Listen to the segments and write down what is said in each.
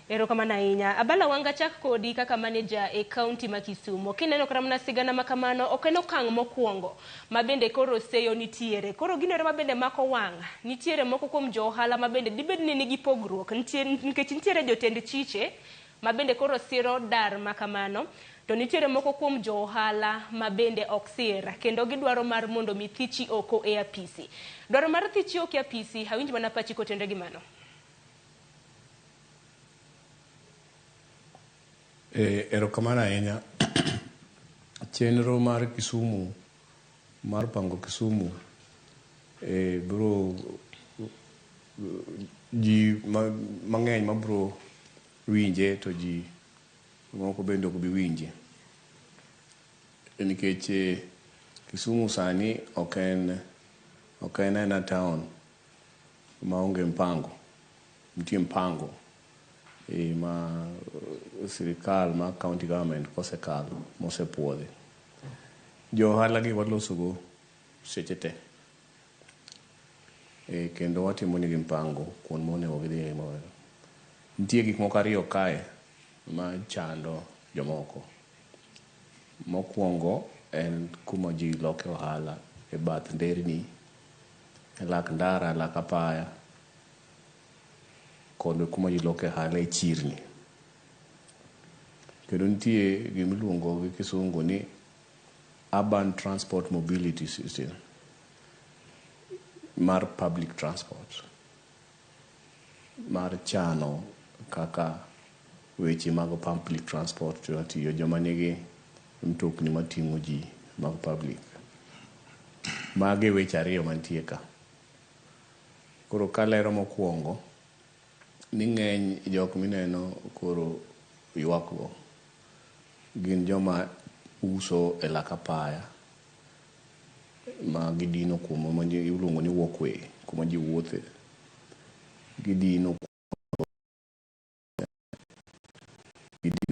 Erokamano ahinya. Abala Wanga chak kodi kaka manager e kaunti ma Kisumo. Kineno kata mana sigana ma kamano, ok en okang' mokwongo ma bende koro seyo nitiere. Koro gino ero ma bende mako wang', nitiere moko kuom jo ohala ma bende dibed ni nigi pogruok nitie, nikech nitiere jotend chiche ma bende koro siro dar ma kamano, to nitiere moko kuom jo ohala ma bende ok sir, kendo gidwaro mar mondo mi thichi oko e apisi. Dwaro mar thichi oko e apisi, awinj mana pachi kotenre gi mano. Erokamano ahinya. Chenro mar Kisumu mar pango Kisumu biro ji mang'eny mabiro winje to ji moko bende ok bi winje. Nikech Kisumu sani ok en aena town maonge mpango. Nitie mpango ma sirikal ma county government kosekalo mosepuodhi. Jo ohala gi waloso go seche te. Kendo watimo negi mpango kuond monego gidhiye. Nitie gik moko ariyo kae ma chando jomoko. Mokwongo en kuma ji loke ohala e bath nderni, e lak ndara, lak apaya, kod kuma ji loke ohala e chirni. Kendo nitie gimiluongo gi kisungu ni urban transport mobility system mar public transport mar chano kaka weche mag public transport tiyo joma nigi mtokni mating'o ji mag public. Magi e weche ariyo mantie ka. Koro kalero mokwongo ni ng'eny jok mineno koro ywak go gin joma uso e lak apaya ma gidino kuma ma iluongo ni walkway kuma ji wuothe. Gidino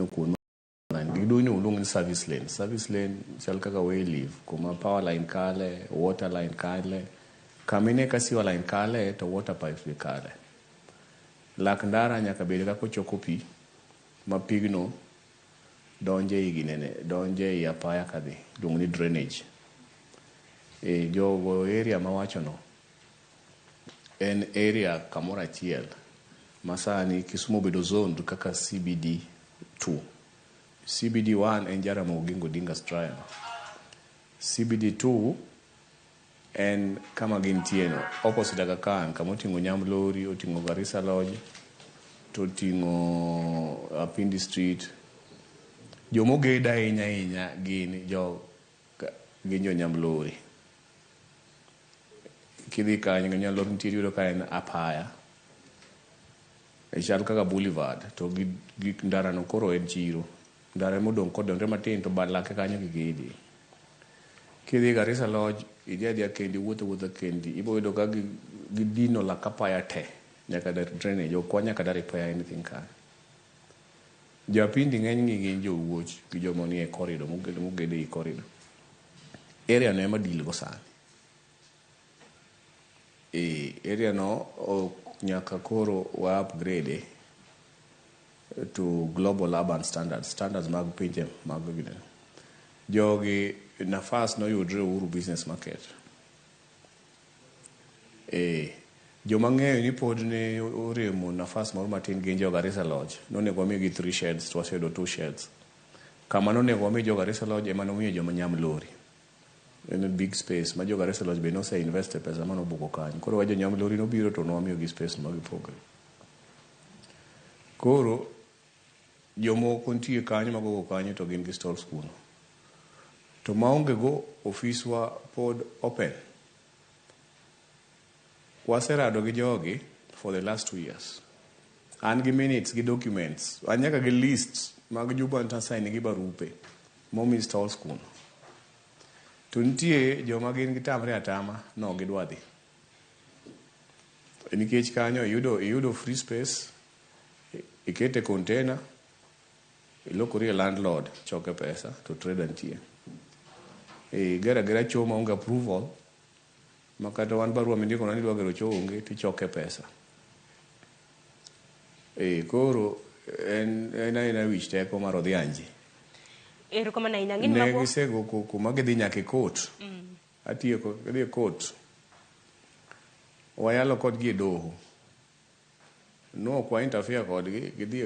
kuond gidino iluongo ni service lane. Service lane chal kaka way leave kuma power line kale, water line kale. Kama ine ka sewer line kale to water pipes be kale. Lak ndara nyaka bed kaka ochoko pi ma pigno donjo ei ginene, donjo ei apaya kadhi, iluongo ni drainage. Jogo area mawacho no en area kamoro achiel ma sani Kisumu obedo zoned kaka CBD 2. CBD 1 en Jaramogi Oginga Odinga's Triangle. CBD 2 en kama gintie no, opposite Aga Khan, kama oting'o Nyamlori, oting'o Garissa Lodge, to oting'o Apindi Street. Jomogedo ahinya ahinya gin jo gin jo Nyamlori. Kidhi kanyo Nyamlori nitie iyudo ka en apaya. Chal kaka boulevard to gi ndara no koro en chiro. Ndara emodong' kodonjre matin to bad lake kanyo gigede. Kidhi Garissa Lodge, idhi adhiya kendi, iwuotho awuotha kendi, ibo yudo ka gidino lak apaya te nyaka drainage, ok nyaka da repair anything kanyo. Jo Apindi ng'eny gi gin jowuoch gi joma nie corridor moged ei corridor. Area no ema deal go sani. Area no nyaka koro wa upgrade to global urban standards, standards mag pinje mag ginene. Jogi nafas noyudre Uhuru Business Market. Joma ng'eyo ni pod ne oremo nafas moro matin gin jo Garissa Lodge. Nonego wamigi 3 sheds to waseyudo 2 sheds. Kama nonego wami jo Garissa Lodge ema nomiyo joma Nyamlori. En big space ma jo Garissa Lodge be nose invest e pesa manobuko kanyo. Koro wa jo Nyamlori nobiro to nwamiyogi space ma gipogre. Koro jomoko nitie kanyo magogo kanyo to gin gi stalls kuno. To maonge go ofiswa pod open. Waserado gi jogi for the last 2 years. An gi minutes gi documents. An nyaka gi list mag joma sign gi barupe momi stalls kuno. To nitie joma gin gitamre atama no gidwa dhi. Nikech kanyo iyudo free space, ikete container, ilokori e landlord, choke pesa to trader nitie. Igero agera choo maonge approval, ma kata wan barua mindiko ni idwa gero choo onge tichoke pesa. Koro En en aena wich teko mar Odhianji. Erokamano ahinya. Ng'ini Ne mago gisego koko ma gidhi nyaka e court. Atieko gidhi e court. Wayalo kodgi e doho. No ok wa interfere kodgi, gidhi e